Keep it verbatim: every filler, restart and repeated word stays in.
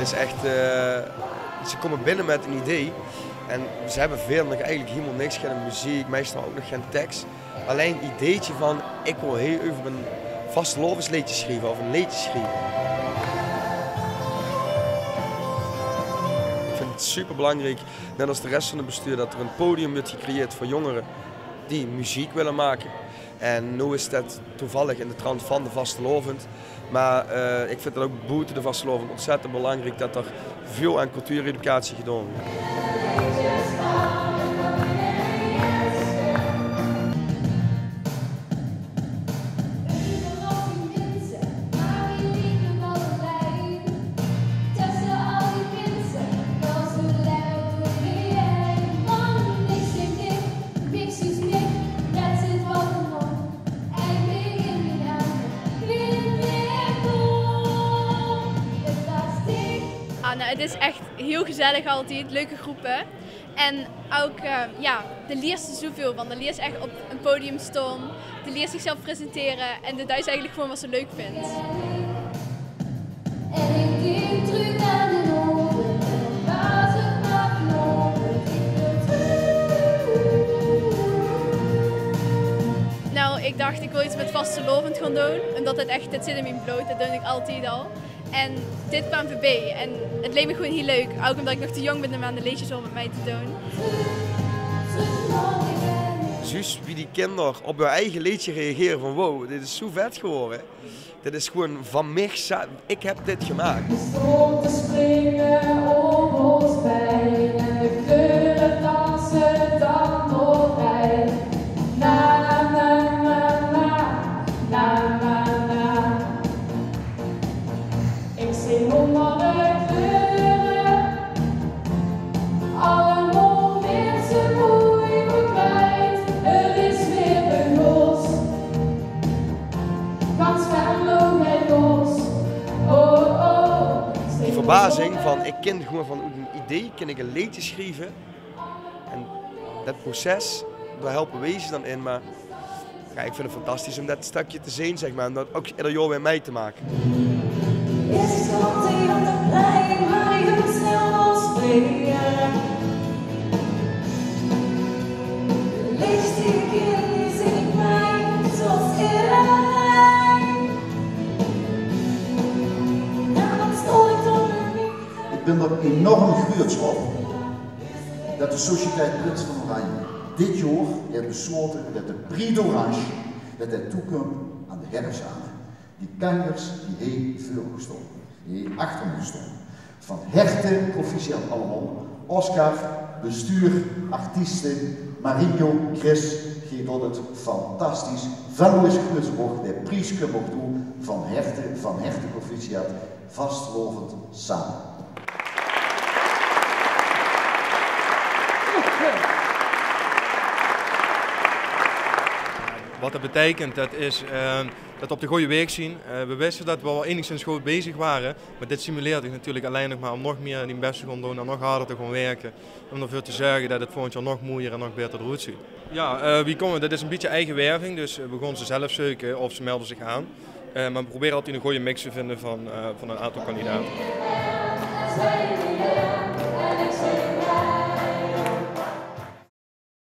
Het is echt, eh, ze komen binnen met een idee. En ze hebben veel nog eigenlijk helemaal niks, geen muziek, meestal ook nog geen tekst. Alleen ideetje van, ik wil heel even een vastelaovesleedje schrijven of een leedje schrijven. Ik vind het super belangrijk, net als de rest van het bestuur, dat er een podium wordt gecreëerd voor jongeren die muziek willen maken. En nu is dat toevallig in de trant van de vastelaovend. Maar, eh, ik vind het ook boete de vastelaovend ontzettend belangrijk dat er veel aan cultuureducatie gedaan wordt. Ah, nou, het is echt heel gezellig altijd, leuke groepen. En ook, eh, ja, de leerste zoveel van. De leerste echt op een podium staan, de leerste zichzelf presenteren en de duis eigenlijk gewoon wat ze leuk vindt. Nou, ik dacht, ik wil iets met vastelaovend gaan doen, omdat het echt, het zit in mijn bloed, dat doon ik altijd al. En dit kwam voorbij en het leek me gewoon heel leuk, ook omdat ik nog te jong ben om aan de leedjes al met mij te doen. Zuus wie die kinder op hun eigen leedje reageren van: "Wow, dit is zo vet geworden. Dit is gewoon van mich, ik heb dit gemaakt." Stond te springen op ons bein en de kleuren dansen dan doorheen. Na, na, na, na, na, na, na, na. Ik zing onder de kleuren. Allemaal mensen mooi verkleid. Het is weer begos. Gans Venlo geit los. Oh, oh. Die verbazing van, ik kan gewoon van een idee kan ik een leedje schrijven. En dat proces, daar helpen wij ze dan in. Maar ja, ik vind het fantastisch om dat stukje te zien, zeg maar, en dat ook ieder jaar weer mee te maken. Is het op het plein waar je heel snel wil spelen? Lees die kind die zing ik mij zoals iedereen. Namens nooit om een liefde. Ik ben er enorm gruuets op dat de Sociëteit Prins van Oranje dit jaor haet beslote dat de Prix d'Orange, dat det toekump aan de herfsame. Die kanjers die hie veur oes stoon, die hie achter oes stoon. Van herte proficiat allemaol. Oscar, bestuur, artieste, Marinho, Chris, geej doot het fantastisch. Venlo is gruuets op, de pries kump oet ow. Van herte, van herte proficiat. Vastelaovend same. Wat det beteikent, det is, eh, det we op de goeie waeg zien. Eh, we wiste det we al enigszins good bezig ware, mer dit simuleert zich natuurlik allein nog mer om nog mieë dien bès te gaon doon en nog harder te gaon wirke. Om d'rveur te zörge det het volgend jaor nog mojer en nog baeter d'roet zuut. Jao, eh, wie kómme we? Det is ein bietje eige werving, dus, eh, we gaon ze zelf zeuke of ze melde zich aan. Eh, mer we probere altied ein gooj mix te vinje van, eh, van ein aantal kandidate.